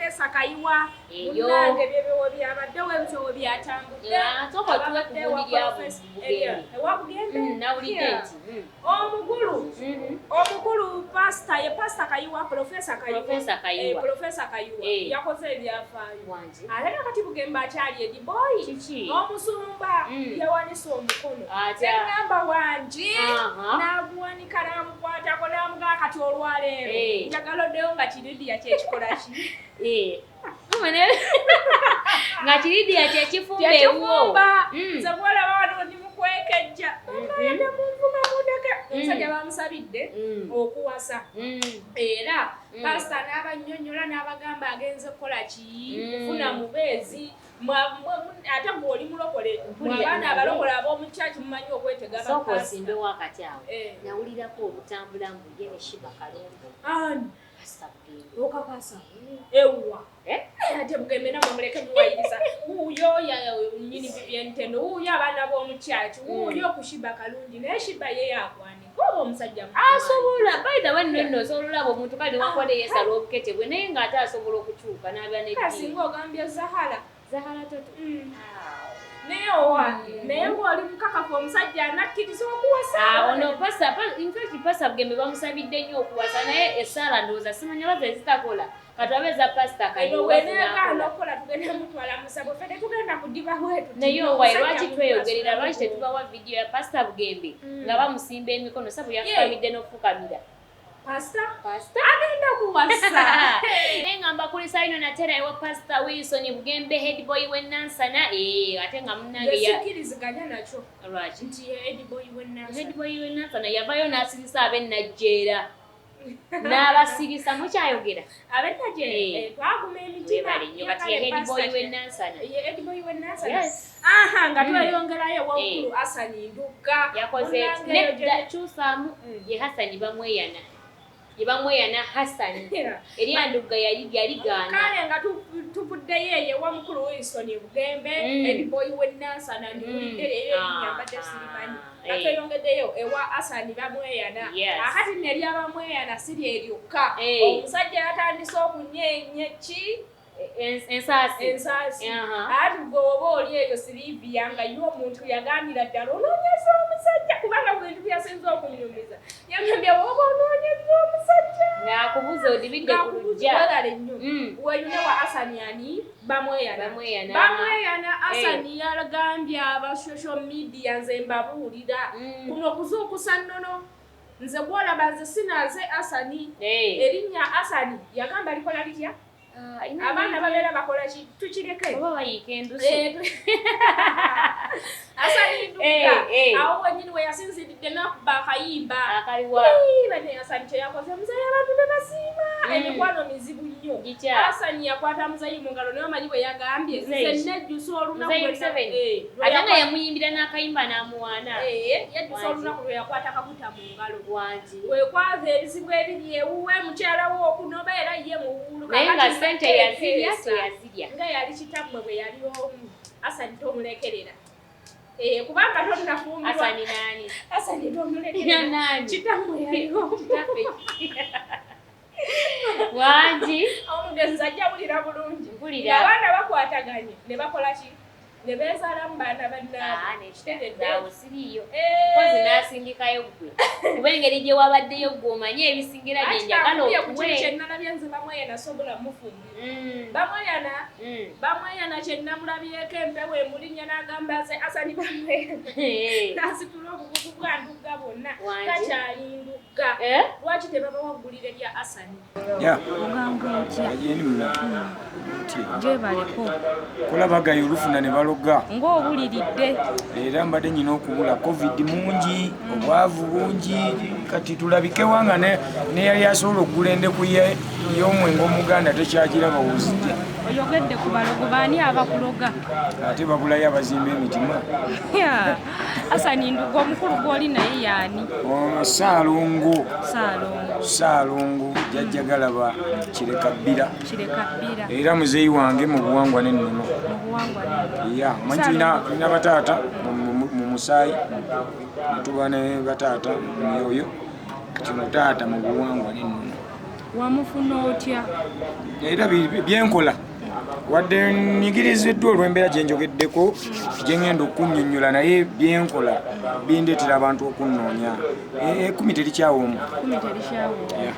Profesa Kayiwa. Eyo. Munnange byebyo byabadde webityo we byatambudde. Ah, sooka otuwe ku Ababadde ewa gundi lya Bugembe. Ewa Bugembe? Nawulidde Yeah. nti Omukulu omukulu pasita ye Pasita Kayiwa, Profesa Kayiwa. Profesa Kayiwa. Eh, Profesa Kayiwa yakoze ebyafaayo. Wangi. Ate kakati Bugembe akyali ediboyi. Kiki? Omusumba yawanise omukono. Atya? Negamba wangi n'aguwanika n'amukwatako n'amugaa kati olwaleero njagala oddeyo nga kiridiya kyekikola ki? Eh. Nga kiridiya kyekifumba ewuwo. Kyekifumba. Nze bwolaba wano ndi mukwekejja. Bambayadde munvuma mundeke. Omusajja bamusabidde okuwasa. Era pasita n'abannyonnyola n'abagamba agenze kukola ki? Kufuna mubeezi. Ate gwe oli mulokole. Mpulira. Abaana abalokole ab'omu church mumanyi okwetega Sooka bapasita. osimbewo akati awo. Nawulirako obutambula mbu ye ne Shiba Kalombo. Ani? Pasita Bugembe. Okakasa. Ewa. Eh? Ate Bugembe namwe muleke muwayiriza. Wuuyo nnyini bibyentendo, wuuyo abaana b'omu church, wuuyo ku Shiba Kalungi, naye Shiba ye yakwanika oba omusajja mukwano. Asobola, by the way, nno nno osobola olaba omuntu kale newankubadde yeesala obukete bwe naye ng'ate asobola okukyuka n'aba n'eddiini. Kasinga ogambye Zahara. Zahara Toto. Naye owange, naye ng'oli mukakafu omusajja anakkiriza okuwasa. Ah, ono pasa, in fact Pasita Bugembe bamusabidde nnyo okuwasa naye essaala ndowooza simanya baza ezitakola. Kati abe eza Pasita Kayiwa Eno bw'eneegaana zinaakola. okukola tugenda mutwala musabo, ffe tetugenda kudiba bwetu. Naye owaye Omusajja lwaki muntu tweyogerera, asula lwaki mu tetubawa vidiyo ya Pasita Bugembe Mm. nga bamusimba emikono sabu yafukamidde n'okufukamira. Pasita? Pasita? Agenda kuwasa. Naye nga mbakulisa ino natera ewa Pasita Wilson Bugembe head boy w'e Nansana, ate nga munnange ya Yesikkiriziganya nakyo. Lwaki? Nti ye head boy w'e Nansana. Head boy w'e Nansana yavayo n'asirisa ab'e Najjeera. N'abasirisa mukyayogera. Ab'e Najjeera, twaguma emitima. Webale nnyo, kati ye head boy w'e Nansana. Ye head boy w'e Nansana. Yes. Aha, nga tweyongerayo wamukulu Hassan Ndugga. Yakoze Munnange nedda eyo gye- kyusaamu ye Hassan bamweyana. Ye bamweyana Hassan. Erya Ndugga yaligaana. Kale nga tuvuddeyo eyo ewa mukulu Wilson Bugembe, head boy w'e Nansana, ndiwulidde leero erinnya mbadde sirimanyi. Nga tweyongeddeyo ewa Hassan bamweyana. Akati nno erya bamweyana si lye lyokka. Omusajja yatandise okunyeenya ki? Ensaasi. Ensaasi. Ati gwe oba oli eyo Silivia nga ye omuntu yagambira ddala onoonyeza omusajja kubanga ku bintu byasinze okunyumiza. Yagambye oba onoonyeza omusajja. Ng'akubuza odibidde ku Ng'akubuza luggya. webale nnyo. Weyune wa Hassan ani? Bamweyana. Bamweyana. Bamweyana Hassan yagambye aba social media nze mbabuulira. Kuno kuzuukusa nnono. Nze gw'olaba nze sinaaze Hassan. Erinnya Hassan yagamba likola litya? Abaana babeera bakola ki? Tukireke. Oba bayiika endusu. Hassan Ndugga. Awo wennyini we yasinziridde n'akuba akayimba. Akaliwa. Bane Hassan kye yakoze muzeeyi abantu ne basiima. Emikwano mizibu nnyo. Gitya? Hassan yakwata muzeeyi mu ngalo naye omanyi bwe yagambye. Muzeeyi. Nze nejjusa olunaku Muzeeyi lwe Museveni. lwe Ate nga yakwata yamuyimbira n'akayimba n'amuwaana. Yejjusa Wangi. olunaku lwe yakwata Kaguta mu ngalo. Wangi. Wekwaza ebizibu ebiri ewuwe mukyala we okunoba era ye muwuulu. Naye nga Kakati ssente nga yazirya, teeteesa. teyazirya. Nga yali kitammwe bwe yali omu. Hassan tomulekerera. Kubanga tonnafumbirwa. Hassan nani? Hassan tomulekerera. Nani? Kitammwe yali omu. Kitaffe. Wangi. Omugenzi ajja wulira bulungi. Mpulira. Abaana bakwataganye ne bakola ki? Ne beezaalamu baana bannaabwe. Kitegedde? Awo siriiyo. Mpozi n'asindikayo ggwe. Kuba engeri gye wabaddeyo ggwe omanye ebisingira bye Anti njagala kankubye ku okuwe. kiri kye nnalabye nze Bamweyana sobola mufumbira. Bamweyana kye nnamulabyeko empewo emulinnya n'agamba nze Hassan Bamweyana. N'asitula obugugu bwa Ndugga bwonna. Wangi. Takyali Ndugga. Lwaki tebabawa ggulire lya Hassan? Ya. Ogamba otya? Yeni muna. Gyebaleko. Kulabagayo olufuna ne baloga. Ng'obuliridde. Era mbadde nnyina okubula COVID mungi, obwavu bungi, kati tulabike wanga ne yali asobola okugula endeku y'omwenge Omuganda tekyagiraba wuzidde. Oyogedde ku balogo baani abakuloga? Ate babulayo abazimba emitima. Hassan Ndugga omukulu gw'oli naye y'ani? Ssaalongo. Ssaalongo. Ssaalongo jjajja Galaba Kireka Bbira. Kireka Bbira. Era muzeeyi wange mu buwangwa n'ennono. Mu buwangwa n'ennono. Ya, omanyi tulina bataata mu musaayi, ne tuba ne bataata mu myoyo, kati ono taata mu buwangwa n'ennono. Wamufuna otya? Era byenkola wadde nyigiriziddwa olw'embeera gye njogeddeko gye ŋŋenda okunnyonnyola, naye byenkola bindeetera abantu okunnoonya. Ekkumi terikyawa omu. Kumi terikyawa. Yeah.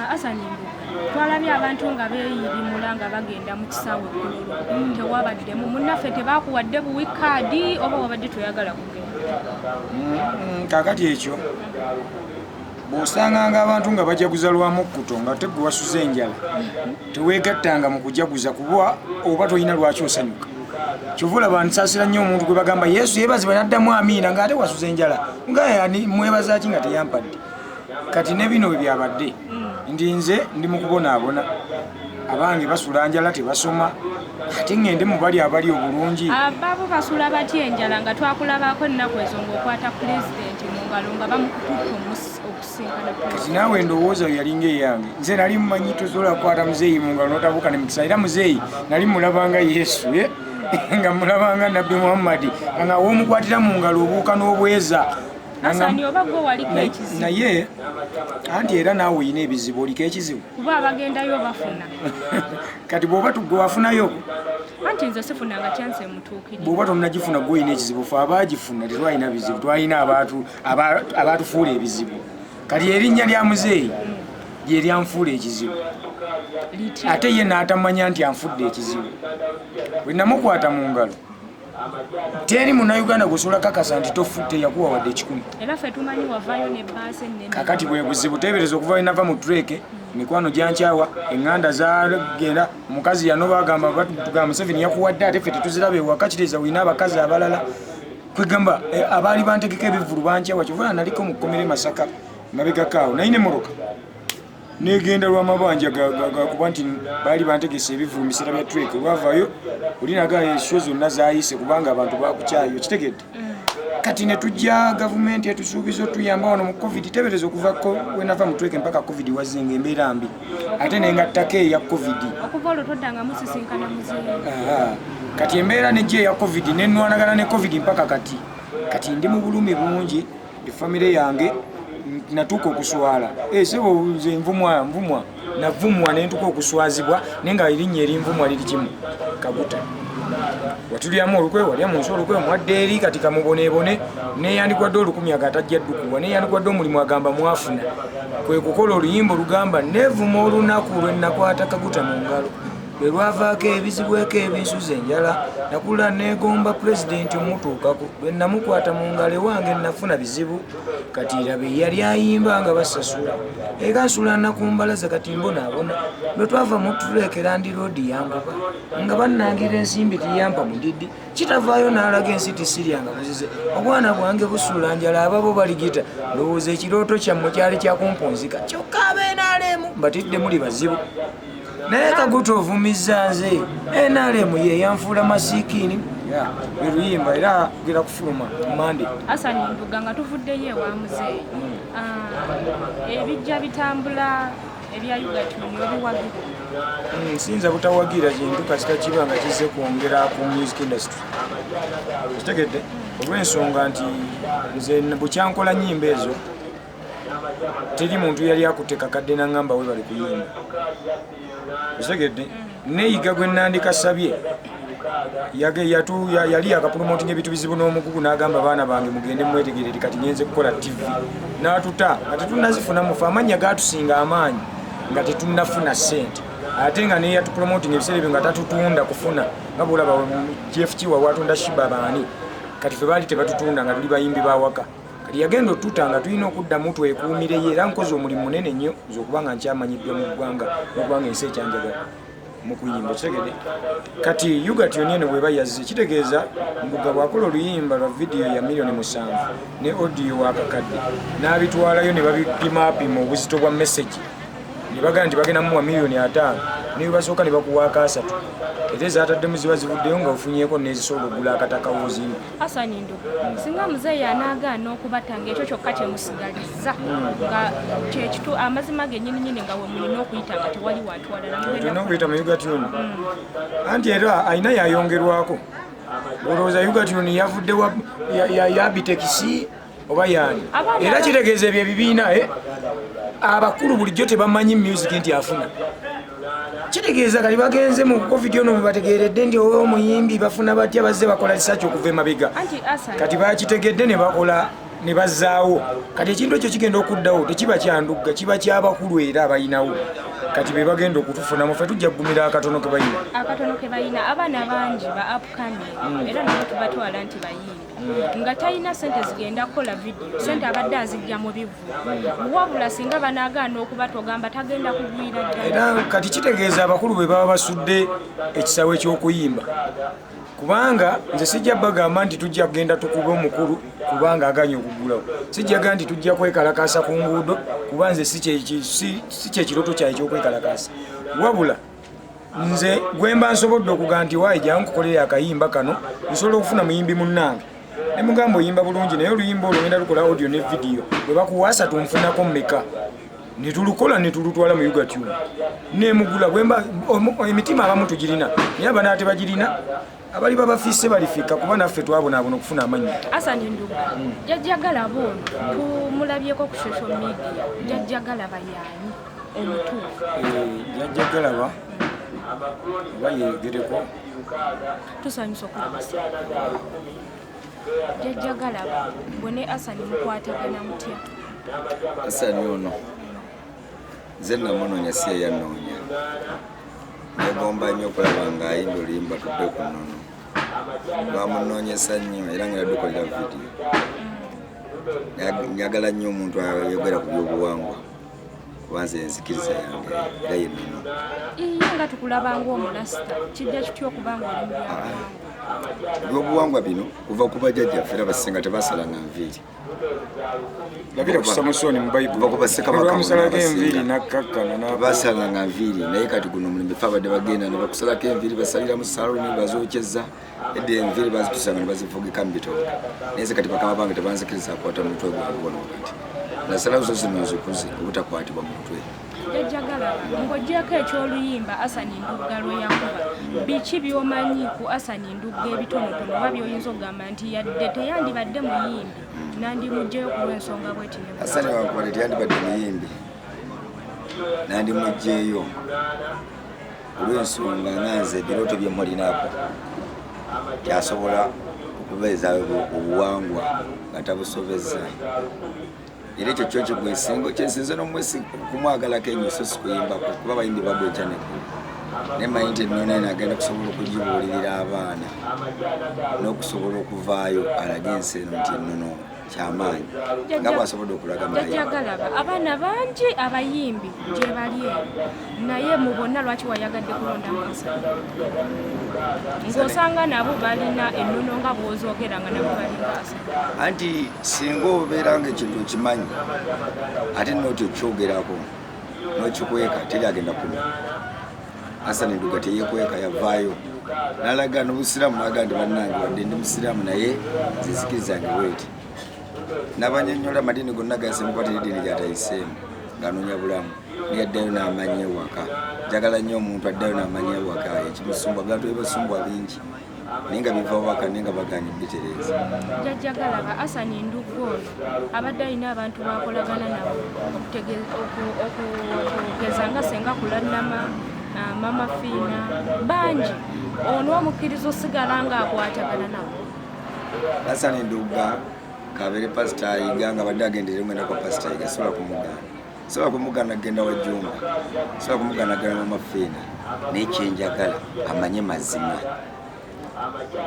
Hassan Ndugga, twalabye abantu nga beeyirimula nga bagenda mu kisaawe Kololo, tewabaddemu munnaffe, tebakuwadde buwi kaadi oba wabadde toyagala kugenda? Kaakati ekyo bw'osanganga abantu nga bajaguza lwa mukkuto nga te gwe wasuze enjala, teweegattanga mu kujaguza kuba oba tolina lwaki osanyuka. Kyova olaba nsaasira nnyo omuntu gwe bagamba Yesu yeebazibwe n'addamu amiina ng'ate wasuze enjala, nga yani mwebaza ki nga teyampadde? Kati ne bino bwe byabadde nti nze ndi mu kubonaabona, abange basula njala, tebasoma, ate ŋŋende mu bali abali obulungi. Ababo basula batya enjala nga twakulabako ennaku ezo ng'okwata pulezidenti mu ngalo nga bamukututte okusinkana Kati pulezidenti? Naawe endowooza yo yalinga eyange. Nze nali mumanyi tosobola kukwata muzeeyi mu ngalo n'otabuuka ne mukisa. Era muzeeyi nali mulabanga Yesu, eh? Nga mulabanga Nabbi Muhammadi, nga w'omukwatira mu ngalo obuuka n'obweza. Hassan, oba gwe waliko ekizibu? Naye anti era naawe olina ebizibu, oliko ekizibu. Kuba abagendayo bafuna. Kati bw'oba gwe wafunayo? Anti nze sifunanga chance emutuukirira. Bw'oba tonnagifuna, gwe olina ekizibu. Fe abaagifuna tetwalina bizibu, twalina abaatufuula ebizibu. Kati erinnya lya muzeeyi lye lyanfuula ekizibu. Litya? Ate ye n'atamanya nti anfudde ekizibu. Bwe namukwata mu ngalo, teri Munnayuganda gwesobola kakasa nti teyakuwa wadde 100. Era ffe tumanyi wavaayo ne bbaasi ennene. Kakati bwe buzibu. Teebereza okuva wenava mu trek, mikwano gyankyawa, eŋŋanda zagenda, omukazi yanoba, agamba tugamba Museveni yakuwadde ate ffe tetuziraba ewaka, kitegeeza olina abakazi abalala. Kwegamba abaali bantegeka ebivvulu bankyawa. Kyova naliko mu kkomera e Masaka mabegakaawo, nalina emmotoka negenda lwamabanja gakuba nti baali bantegesa ebivvulu mu biseera bya trek. Olwavaayo olinaga esho zonna zayise kubanga abantu bakukyayo, kitegedde? Kati ne tujja, gavumenti etusuubiza otuyamba wano mu COVID. Tebereza okuva wenava mu trek mpaka COVID wazinga, embeera mbi, ate nengattako eya COVID. Okuva olwo toddanga musisinkana muzeeyi? Aha. Kati embeera nejja eya COVID, nenwanagana ne COVID mpaka kati. Kati ndi mu bulumi bungi, efamire yange natuuka okuswala. Eh, sebo nze nvumwa, nvumwa, navumwa nentuuka okuswazibwa, naye nga erinnya erinvumwa liri kimu, Kaguta. Watulyamu olukwe, walya mu nsi olukwe, mwadde eri, kati kamuboneebone. Neyandikwadde 1000 aga atajja ddukuwa, neyandikwadde omulimu agamba mwafuna. Kwe kukola oluyimba olugamba neevuma olunaku lwe nakwata Kaguta mu ngalo, lwe lwavaako ebizibu eko ebinsuza enjala. Nakula neegomba pulezidenti omutuukako, lwe namukwata mu ngalo ewange nafuna bizibu. Kati raba eyali ayimba nga basasula eka nsula nakumbalaza, kati mbonaabona. Lwe twava mutulekera ndi roodi yankuba nga bannangira ensimbi tiyampa mudidi, kitavaayo n'alaga ensi tisiryanga buzize. Obwana bwange busula njala, ababo baligita. Ndowooza ekirooto kyammwe kyali kyakumpunzika, kyokka ab'NRM mbatidde muli bazibu. Naye Kaguta ovumiza nze, NRM ye yanfuula masiikini. Lwe luyimba era gera kufuluma Mande. Hassan Ndugga, nga tuvuddeyo ewa muzeeyi, ebijja bitambula ebya Ugatune obiwagira? Siyinza butawagira kintu kasita kiba nga kizze kwongera ku music industry, kitegedde? Olw'ensonga nti nze bukyankola nyimba ezo, teri muntu yali akutte kakadde naŋŋamba we bali kuyimba, okitegedde? Neyiga gwe nandikasabye yali yakapromotinga ebintu bizibu n'omugugu, n'agamba baana bange mugende mwetegerere, kati ngenze kukola TV, n'atuta nga tetunnazifuna. Mufe amannya gatusinga amaanyi nga tetunnafuna ssente, ate nga neyatupromotinga ebiseera ebyo nga tatutunda kufuna, nga bwolaba Jeff Kiwa watunda Shiba baani. Kati fe baali tebatutunda nga tuli bayimbi bawaka. Kati yagenda otuta nga tulina okuddamu twekuumireyo. Era nkoze omulimu munene nnyo nze okuba nga nkyamanyiddwa mu ggwanga n'okuba nga ensi ekyanjagala mu kuyimba, kitegede? Kati Ugatune eno bweba yazze, kitegeeza Mbuga bwakola oluyimba lwa vidiyo ya miliyoni 7 ne audio wakakadde, n'abitwalayo ne babipimapima obuzito bwa message, ne bagamba nti bagenda muwa miliyoni 50, ne basooka ne bakuwaako 30, era ezataddemu ziba zivuddeyo nga ofunyeeko n'ezisobola okugula akataka w'ozimba. Hassan Ndugga, singa muzeeyi anaagaana okubatta, ngaekyo kyokka kyemusigalizza nga kyekitu amazima gennyininyini nga we mulina okuyita nga tewali wantu walala, mugenda Tulina okuyita mu Ugatune, anti era alina yayongerwako. Olowooza Ugatune yavudde ya Abitex? Oba yaani era kitegeeza ebyo ebibiina eh? Abakulu bulijjo tebamanyi music nti afuna. Kitegeeza kati bagenze mu covid ono bategeredde nti oba omuyimbi bafuna batya, bazze bakola research okuva emabega. Kati bakitegedde ne bakola ne bazzaawo. Kati ekintu ekyo kigenda okuddawo, tekiba kyandugga, kiba kyabakulu era abalinawo kati be bagenda okutufunamu. Ffe tujja kugumira akatono ke balina. Akatono ke balina. Abaana bangi ba upcoming era nabo tubatwala nti bayimbi, nga talina sente zigenda kukola vidiyo, sente abadde azijja mu bivvu. Wabula singa banaagaana okubatogamba, tagenda kugwira ddala. Era kati kitegeeza abakulu bwe baba basudde ekisawe ky'okuyimba, kubanga nze sijja bagamba nti tujja kugenda tukube omukulu kubanga aganye okugulawo. Sijja gamba nti tujja kwekalakasa ku nguudo, kuba nze si kyekiroto kyaye kyokwekalakasa. Wabula nze gwemba nsobodde okugamba nti waayi, jangu nkukolere akayimba kano, nsobola okufuna muyimbi munnange ne mugamba oyimba bulungi, naye oluyimba olwo ngenda lukola audio ne video, bwe bakuwa asatu nfunako mmeka? Ne tulukola ne tulutwala mu Ugatune nemugula. Bwemba emitima abamu tugirina, naye abana tebagirina, abali babafise balifika, kuba naffe twabonaabona okufuna amannya. Asani Nduga, Jjajja Galaba ono tumulabyeko ku social media. Jjajja Galaba yaani omutuufu? Jjajja Galaba oba yegereko. Tusanyusa okulaba Jjajja Galaba. Bwe ne Asani mukwatagana mutya? Asani ono nze namunoonya, si yeyanoonya. Negomba nnyo okulaba ng'ayimba oluyimba Tudde ku Nnono. Lwamunoonyesa nnyo era nga yadukolera vidiyo. Njagala nnyo omuntu ayogera ku byobuwangwa, kuba nze enzikiriza yange era yennono. Iye nga tukulaba ng'omulasita, kijja kitya okuba nga oli mu byabuwangwa? Ebyobuwangwa bino kuva ku bajjajjaffe, era basinga tebasalanga nviiri. Labira ku Samusoni mu Bayibuli. Kuva ku bassekabaka. Lwamusalako bonna. Enviiri abasinga. Nakkakkana. Basalanga nviiri, naye kati guno omulembe fe abadde bagenda ne bakusalako enviiri, basalira mu saloni, bazokyeza. Edda enviiri bazitusanga ne bazivugika mu bitooke, naye nze kati bakama bange tebanzikiriza akwata mu mutwe gwange wano. Kati nasalawo zo zino nzikuze obutakwatibwa mu mutwe. Jjajja Galaba, ng'oggyeko ekyoluyimba Asani Ndugga lwe yakuba, biki by'omanyi ku Asani Ndugga ebitonotono oba by'oyinza okugamba nti yadde teyandibadde muyimbi nandimugjeyo ku lw'ensonga bweti ne bweti? Asani wankubadde teyandibadde muyimbi, nandimugjeeyo olw'ensonga nga nze ebirooto bye mulinako kyasobola okubeeza obuwangwa nga tabusobezza. Era ekyo kyo kigwesinga kyensinze n'okumwagalako ennyo, so si kuyimbako, kuba abayimbi bagwa enkya neggulu, naye manyi nti ennono eno agenda kusobola okugibuulirira abaana n'okusobola okuvaayo alage ensi eno nti ennono kyamaanyi nga bwasobodde okulaga Jjajja Malayika. Galaba, abaana bangi abayimbi gye bali eyo, naye mu bonna lwaki wayagadde kulondamu Asani, ng'osanga nabo balina ennono nga bw'ozoogera, nga nabo balinga Asani? Anti singa obeera nga ekintu okimanyi ate noti okyogerako nokikweka, teri agenda kumanya. Hasani Nduga teyekweka, yavaayo nalaga nobusiraamu, naga nti bannange, wadde ndi musiraamu, naye nze nzikirizange bweti. Nabanyonyola amadiini gonna gasemukwata, eddiini gyatayiseemu ng'anoonya bulamu, naye addayo n'amanya ewaka. Njagala nnyo omuntu addayo n'amanya ewaka ekimusumbwa. Bantu ebasumbwa bingi, naye nga biva waka, naye nga baganye bitereeza. Jjajja Galaba, Asani Ndugga ono abadde alina abantu bakolagana nabo, okugeza nga Senga Kulannama, Mama Fiina, bangi. Ono omukkiriza osigala ng'akwatagana nabo? Hasani Ndugga kabeere Pasita Ayiga nga badde agenderera ngenda kwa Pasita Ayiga, sobola kumugaana, sobola kumugaana kugenda wa Jumba, sobola kumugaana kugenda Mama Fiina, naye kyenjagala amanye mazima.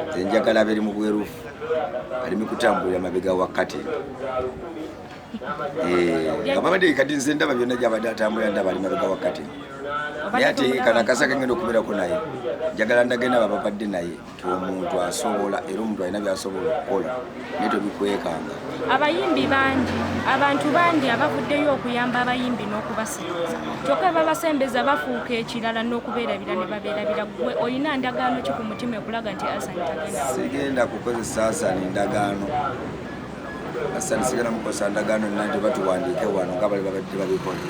Nze njagala abeere mu bwerufu, aleme kutambulira mabega wa kateni nga babadde. Kati nze ndaba byonna gyabadde atambulira, ndaba ali mabega wa kateni, naye ate kana akasa kengenda okubeerako naye, njagala ndagenda bababadde naye nti omuntu asobola, era omuntu alina byasobola okukola, naye tobikwekanga. Abayimbi bangi, abantu bangi abavuddeyo okuyamba abayimbi n'okubasembeza, kyokka babasembeza bafuuka ekirala n'okubeerabira ne babeerabira. Gwe olina ndagaano ki ku mutima ekulaga nti Asani tagenda? Sigenda kukozesa Asani ndagaano. Asani sigenda mukozesa ndagaano nna nti batuwandiike wano nga bali babadde babikola.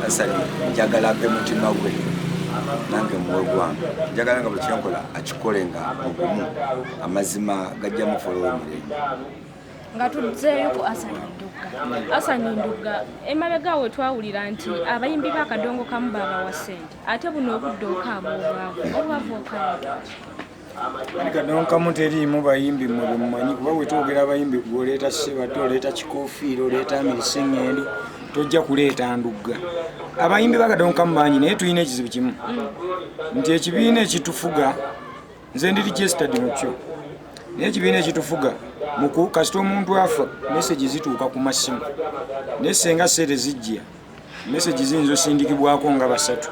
Asani njagala mpe mutima gwe, nange muwe gwange. Njagala nga buli kyenkola akikole nga mugumu, amazima gajja mufolowo emirembe. Nga tuzzeeyo ku Asani Ndugga. Asani Ndugga, emabega we twawulira nti abayimbi b'akadongo kamu baabawa ssente, ate buno obudde okaaba obwavu, obwavu okaaba. Kadongo kamu teriimu bayimbi mmwe bemumanyi, kuba bwe twogera abayimbi gwe oleeta Sebatta, oleeta Kikofiira, oleeta Amiri Sseŋŋendo, tojja kuleeta Ndugga. Abayimbi b'akadongo kamu bangi, naye tulina ekizibu kimu nti ekibiina ekitufuga, nze ndi registered mu kyo, naye ekibiina ekitufuga muku kasita omuntu afa message zituuka ku masimu, naye senga sente zijja message ziyinza osindikibwako nga basatu.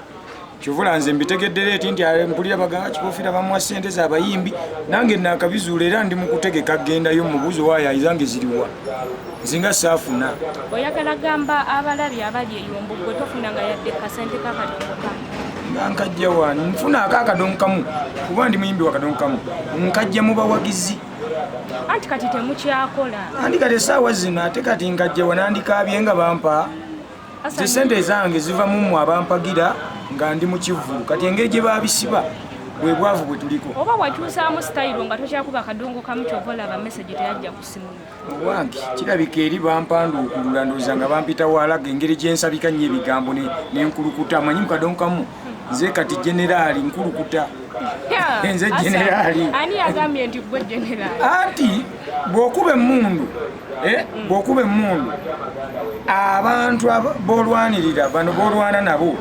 Kyovula nze mbitegedde leeti nti mpulira bagamba Kikofiira bamuwa sente z'abayimbi, nange nakabizuula era ndi mu kutegeka gendayo mubuuzo waayo zange ziriwa, nzinga saafuna. Oyagala gamba abalabi abali eyo mbu gwe tofunanga yadde kasente k'akadongo kamu? Nga nkajja wa nfuna ak'akadongo kamu, kuba ndi muyimbi wa kadongo kamu, nkajja mu bawagizi. Anti kati temukyakola. Anti kati essaawa zino ate kati nkajja wa nandikaabye nga bampa nze sente zange ziva mu mmwe abampagira nga ndi mu kivvulu. Kati engeri gye babisiba bwe bwavu bwe tuliko. Oba wakyusaamu sitayiro nga tokyakuba kadongo kamu, kyova olaba message teyajja ku ssimu yo. Owange kirabika eri bampanduukulula, ndowooza nga bampita walaga engeri gye nsabika nnyo ebigambo nenkulukuta. Amanyi mu kadongo kamu nze kati generaali nkulukuta. Nze generaali. Ani yagambye nti gwe generaali? Anti bw'okuba emmundu, bw'okuba emmundu abantu b'olwanirira bano b'olwana nabo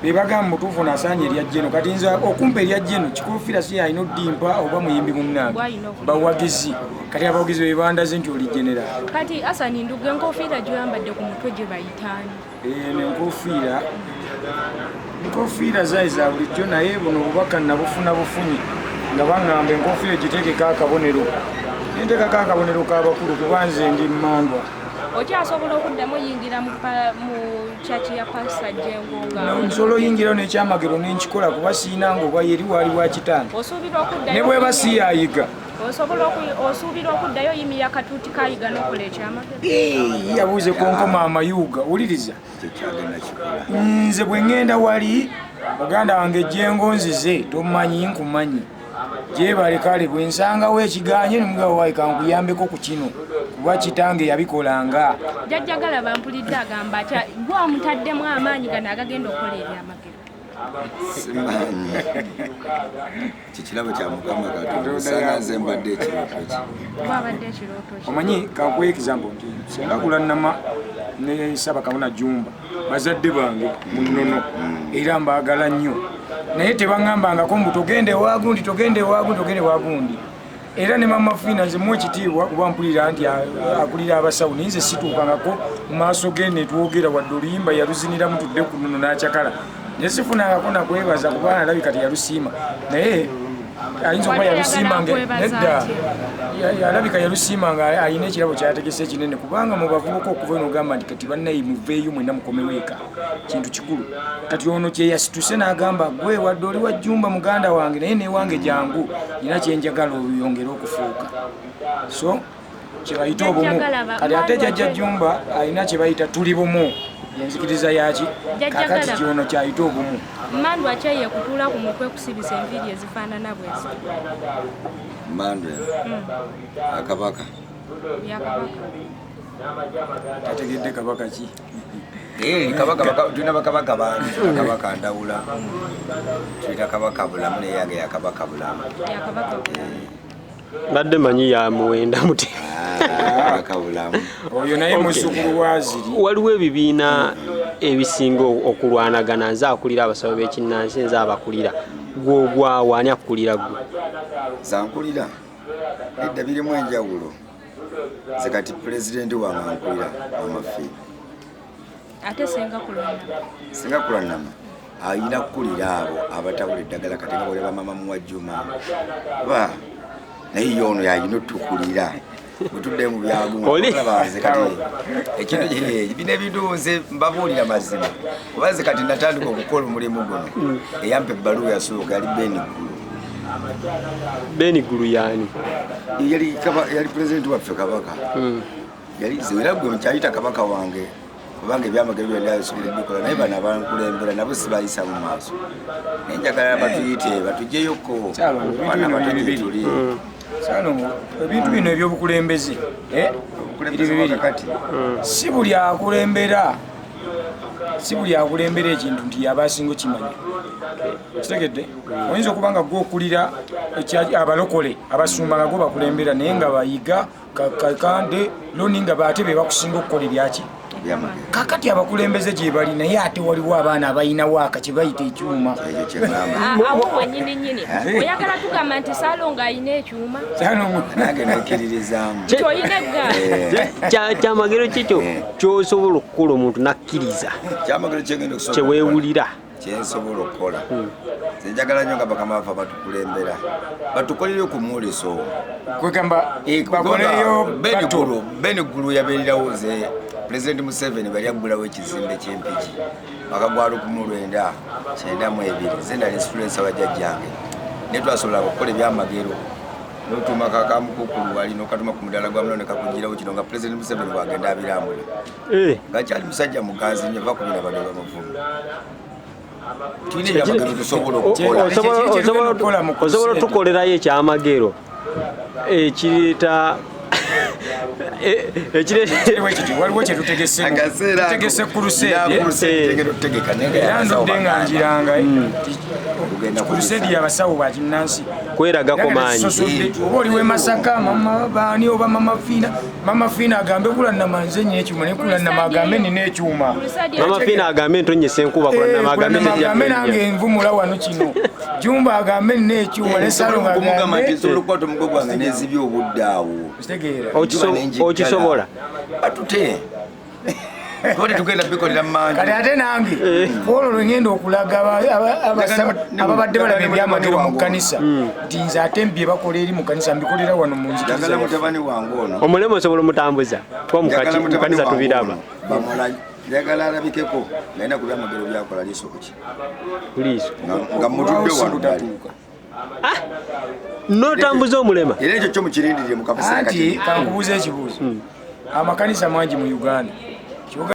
be bagamba mutuufu nasaanye erya jeno. Kati nze okumpa erya jeno Kikofiira si alina oddimpa oba muyimbi munnange, bawagizi. Kati abawagizi be bandaze nti oli generaali. Kati Asani Ndugga, enkofiira gy'oyambadde ku mutwe gye bayitaani? Eno enkofiira zaali za bulijjo, naye buno obubaka nabufuna bufunyi nga baŋŋamba enkofiira giteekeko akabonero, nenteekako akabonero k'abakulu kuba nze ndi mmandwa. Okyasobola okuddamu oyingira mu kyaki ya Pasita Jengo nga nsobola oyingirayo n'ekyamagero nenkikola kuba siina nga oba yeri waali wa kitange. Osuubira okuddayo ne bweba siyayiga. Osuubira okuddayo oyimira katuuti kayiga n'okola ekyamagero? Yabuuze konkoma amayuuga, wuliriza. Nze bwe ŋŋenda wali muganda wange Jengo nzize tomanyi nkumanyi gyebale, kale bwe nsangawo ekiganye nemugaba wayi kankuyambeko ku kino kuba kitange yabikolanga. Jjajja Galaba mpulidde agamba atya, gwe omutaddemu amaanyi gano agagenda okukola ebyamagero? Simanyi, kikirabo kya Mukama Katonda, osanga nze mbadde ekirooto kye. Oba abadde ekirooto kye. Omanyi kankuwa example nti senga Kulanama ne Ssaabakabona Jumba bazadde bange mu nnono era mbaagala nnyo, naye tebaŋŋambangako mbu togenda ewagundi, togenda ewagundi, togenda ewagundi. Era ne Mama Fiina nze muwa ekitiibwa kuba mpulira nti akulira abasawo, naye nze situukangako mu maaso ge netwogera wadde oluyimba yaluziniramu tudde ku nnono n'akyakala, naye sifunangako nakwebaza kuba alabika teyalusiima, naye ayinza okuba yalusiima nedda alabika yalusiima nga alina ekirabo kyategese ekinene, kubanga mu bavubuka okuva eno ogamba nti kati bannaye muveeyo mwenna mukomewo eka, kintu kikulu. Kati ono kyeyasituse n'agamba gwe wadde oli wa Jjumba muganda wange, naye newange jangu nina kyenjagala oyongere okufuuka, so kyebayita obumu. Kati ate Jjajja Jjumba alina kyebayita tuli bumu, enzikiriza yaki. Kakati kyono kyayita obumu. Mandwa kyeye kutuula ku mutwe kusibisa enviiri ezifaanana bwe zityo? Mandwa akabaka. Yakabaka. Tategedde kabaka ki. Kabaka tulina bakabaka bangi, kabaka Ndawula, tulina kabaka Bulamu, naye yange yakabaka Bulamu. Yakabaka Bulamu. Mbadde manyi ya Muwenda muti. Kabaka Bulamu. Oyo naye muzzukulu wa Ziri. Waliwo ebibiina ebisinga okulwanagana, nze akulira abasawo b'ekinnansi, nze abakulira, gwogwawa ani akukulira gwe? Zankulira edda birimu enjawulo. Nze kati pulezidenti wange ankulira Mama Fiina. Ate senga Kulwanama? Singa Kulanama ayina kukulira abo abatabula eddagala, kati nga bwolaba Mama Muwajjuma ba naye ye ono yayina otukulira bwetudde mu byagunze. Kati ekintu bino ebintu nze mbabuulira mazima, kuba nze kati natandika okukola omulimu guno, eyampa ebbaluwa yasooka yali Beni Ggulu. Beni Ggulu yaani? Yali pulezidenti waffe, kabaka. Yali era gwe mukyayita kabaka wange, kubanga ebyamagero byonna bisobola bikola, naye bano abankulembera nabo sibayisa mu maaso, naye njagala batuyite batujjeyoko Kyalo, bana ebintu bato bino gyetuli. Sano ebintu bino ebyobukulembeze biri bibiri. Si buli akulembera, si buli akulembera ekintu nti yaba asinga okimanya. Kitegedde? Oyinza okuba nga gwe okulira abalokole abasumba nga gwe bakulembera, naye nga bayiga kakande loni nga ate be bakusinga okukola ebyaki. Kakati abakulembeze gye bali, naye ate waliwo abaana abalinawo aka kye bayita ekyuma. Awo wenyini nyini oyagala tugamba nti Ssalongo alina ekyuma? Nange nekkiririzaamu. Nti olina eggaali. Kyamagero kikyo kyosobola okukola omuntu nakkiriza. Kyamagero kyengenda okusobola kyeweewulira. Kyensobola okukola. Nze njagala nnyo nga bakama baffe batukulembera batukolereyo ku mwoleso. Kwegamba bakoleyo Gulu Ben Gulu yabeererawo nze Pulezidenti Museveni bali aggulawo ekizimbe ky'Empigi mwaka gwa 1992. Nze nali influencer wa jjajjange, naye twasobola okukola ebyamagero n'otuuma kakamukukulu wali n'okatuma ku mudaala gwa muno ne kakugirawo kino nga Pulezidenti Museveni bw'agenda abirambula ng'akyali musajja muganzi nnyo, va kubira bano bamuvumu. Tulina ebyamagero tusobola okukola. Osobola otukolerayo ekyamagero ekireeta waliwo kyetutegese crusade era ndudde nga njiranga crusade y'abasawo ba kinnansi kweragako maanyi. Oba oli w'e Masaka, mama baani oba mama Fiina, mama Fiina agambe Kulanama nze nnyina ekyuma, ne Kulanama agambe nina ekyuma. Mama Fiina agambe ntonyesa enkuba, Kulanama agambe nange envumula wano kino. Jumba agambe nina ekyuma ne Ssalongo agambe nsobola okukwata omugo gwange n'enzibya obudde awo. Okisobola. Batute. Tuba tugenda bikolera mu manju. Kati ate nange olwo lwe ngenda okulaga ababadde balaba ebyamagero mu kkanisa nti nze ate bye bakola eri mu kkanisa mbikolera wano mu nzikiriza. Njagala mutabani wange ono. Omulema osobola omutambuza kuba mu kanisa tubiraba. Njagala alabikeko ng'alina ku byamagero byakola liiso kuki? Liiso. Nga mutudde wano. N'otambuza omulema. Era ekyo kyo mukirindirire mu kaseera kati. Anti kankubuuza ekibuuzo. Amakanisa mangi mu Uganda.